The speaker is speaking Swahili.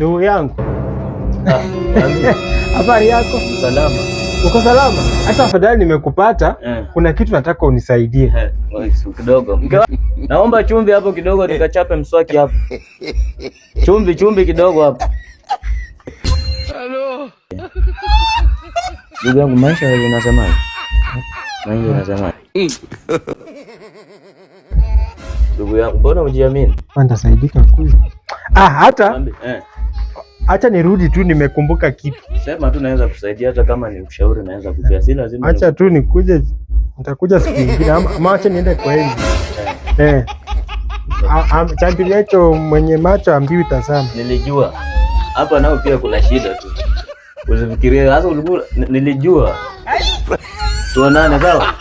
Ndugu yangu. Habari yako? Salama. Uko salama? Hata afadhali nimekupata. Kuna kitu nataka unisaidie. Kidogo. Naomba chumvi hapo kidogo nikachape mswaki hapo. Chumvi, chumvi kidogo hapo. Hello. Ndugu yangu, maisha unasemaje? Maisha unasemaje? Ndugu yangu, mbona hujiamini? Nitasaidika kweli. Ah, hata acha nirudi tu, nimekumbuka kitu. Sema tu, naweza kusaidia, hata kama ni ushauri naweza kupea, si lazima. Acha tu nikuje, nitakuja siku nyingine, ama acha niende kwa hili. Eh. Champilecho mwenye macho ambiwi tazama. Nilijua hapa nao pia kuna shida tu, usifikirie sasa. Ulikuwa nilijua. Tuonane, sawa?